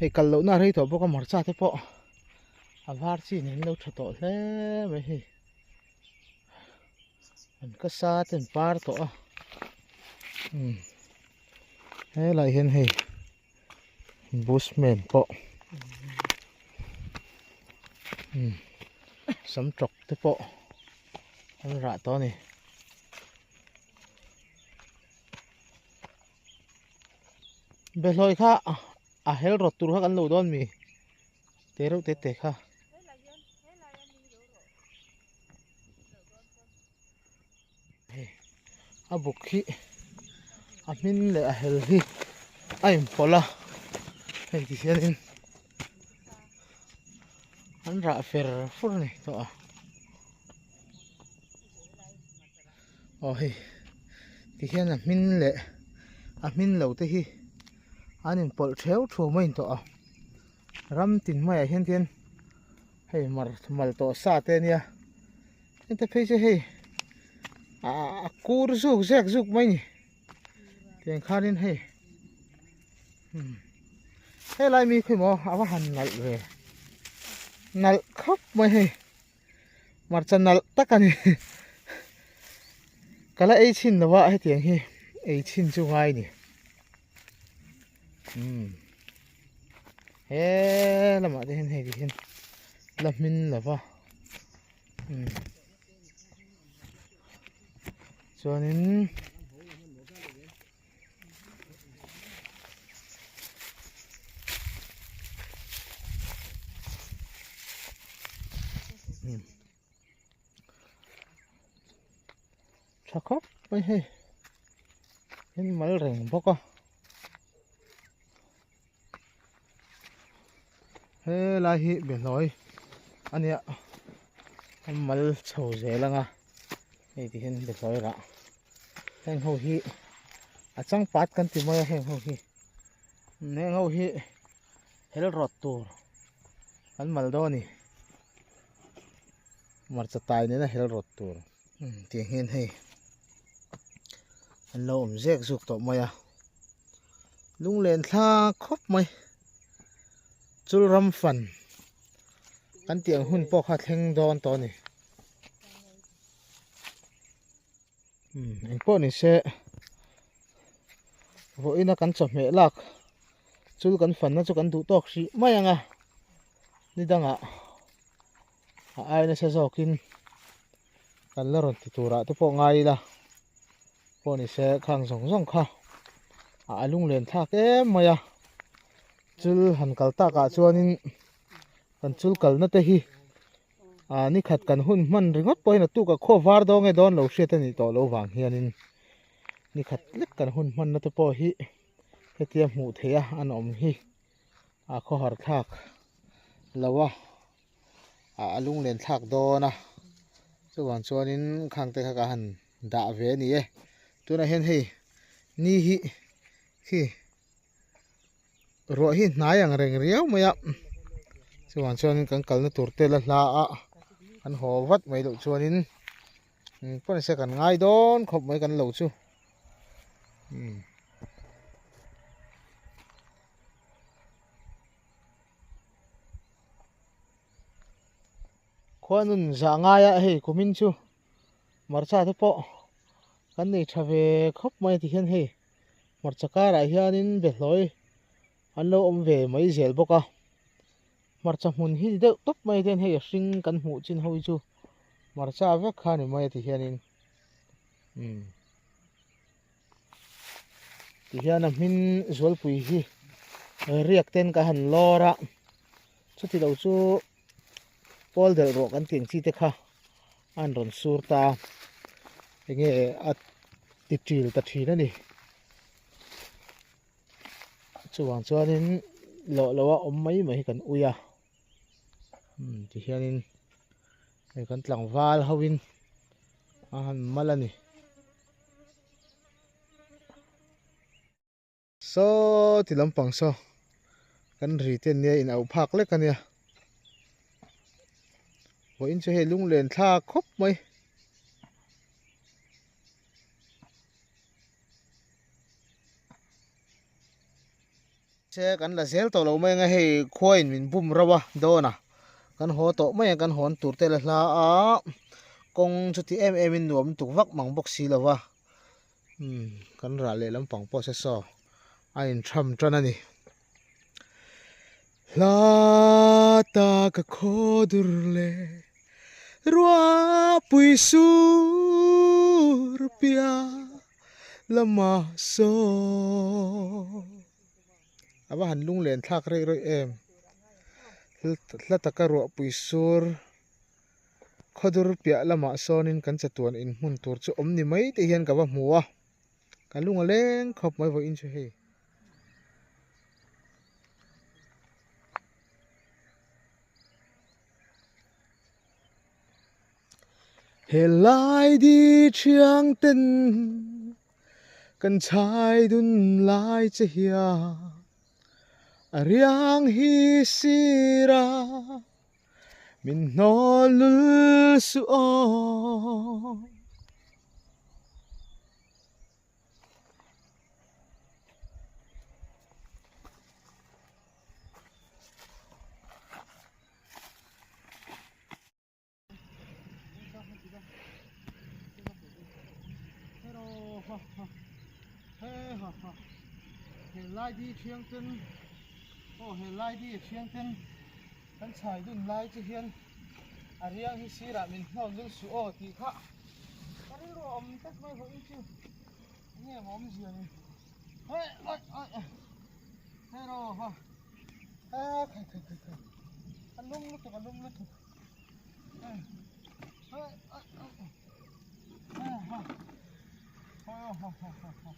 Hei kal lohna a rei tawh bawk a hmarcha te pawh a var chi nen an lo tha tawh hle mai hei an ka sa te an par tawh a umm helaiah hian hei bushman pawh umm sam tawk te pawh an rah tawh a ni. Behlawi kha a hel rawt tur kha kan lo dawn mi te reuh te te kha. Hei a buk hi a hmin leh a hel hi a inpawlh a hei ti hianin an rah fer fur a ni tawh a. Aw hei tihian a hmin leh a hmin lo te hi an inpawlh theu thu mai tawh a ram tin maiah hian tian hei mar mal tawh sa te ania heng te phei chu hei a kur zuk zek zuk mai ni tiang khanin hei helai mi khi maw a va han nalh ve nalh khawp mai hei. Hmarcha nalh tak a ni ka la ei chhin lo a hetiang hi ei chhin chu ngai ni umm he lamah te hian hei ti hian la hmin lo va umm chuanin. Tha khawp mai hei in mal reng bawk a helai hi behlawi a nia a mal chho zel ang a hei ti hian behlawi rah. Heng ho hi a changpat kan ti mai a heng ho hi heng ho hi hel rawt tur an mal dawn a ni hmarcha tai nena hel rawt tur tiang hian hei an lo awm zek zuk tawh mai a lunglen thla khawp mai chul ram fan kan tih ang hun pawh kha thleng dawn tawh a ni. Engpawh ni se vawiina kan chawhmeh lak chul kan fanna chu kan duh tawk hrih mai ang a ni dangah a ai nasa zawkin kan la rawn ti turah te pawh ngai ila pawh ni se khang zawng zawng kha a a lunglen thlak em mai a chul han kal takah chuanin kan chul kalna te hi. Ah ni khat kan hun hman ringawt pawhin a tuk a khaw var dawn nge dawn lo hriat a nih tawh loh vang hianin ni khat lek kan hun hmanna te pawh hi hetia hmuh theih a an awm hi a khawhar thlak lo a ah a lunglen thlak dawn a chuvang chuanin khang te kha ka han dah ve a ni e tunah hian hei ni hi khi Ruah hi hnai ang reng riau mai a chuvang chuanin kan kalna tur te la hla a kan haw vat mai loh chuanin pawh nise kan ngai dawn khawp mai kan lo chu umm. Khuanun zah ngaia hei kumin chu hmarcha te pawh kan nei tha ve khawp mai ti hian hei. Hmarcha karah hianin behlawi an lo awm ve mai zel bawk a hmarcha hmun hi deuh tawp mai te hian hei a hring kan hmuh chin ho hi chu hmarcha vek kha a ni mai a ti hianin umm ti hian a hmin zualpui hi riak ten ka han lawr a chuti lo chu pawl delh rawh kan tih ang chi te kha an rawn sur ta a enge a ti til ta thin a ni chuvang chuanin lawh loh a awm mai mai hi kan ui a umm ti hianin hei kan tlangval ho in a han mal a ni. Saw ti lampang saw kan ri te ania in auh phak lek ania vawiin chu hei lunglen thlak khawp mai. Che kan la zel tawh lo mai anga hei khua in min bum rauh a dawn a kan haw tawh mai a kan hawn tur te la hla a kawng chuti em em in nuam tuk vak mang bawk si lo va umm kan rah leh lampang pawh se saw a in tham tan a ni. Hla ta ka khaw dur leh ruahpui sur piah lamah saw. A va han lunglen thlak rei rawih em. Hla taka ruahpui sur khaw dur piah lamah sawnin kan chatuan inhmun tur chu awm ni mai te hian ka va hmu a. Ka lung a leng khawp mai vawiin chu hei. Helai di thiang ten kan chhai dun lai che hian a riang hi sira min hnawl lul suh aw. He lai di thiang ten aw he lai di thiang ten kan chhai dun lai chu hian a riang hi sirah min hnawl lul suh aw tih kha ka rilru a awm tlat mai vawiin chu enge maw awmzia ni hei oi oi hei rawh ha a khai khai khai khai a lum lutuk a lum lutuk hei hei oi oi ha ha ha ha ha ha.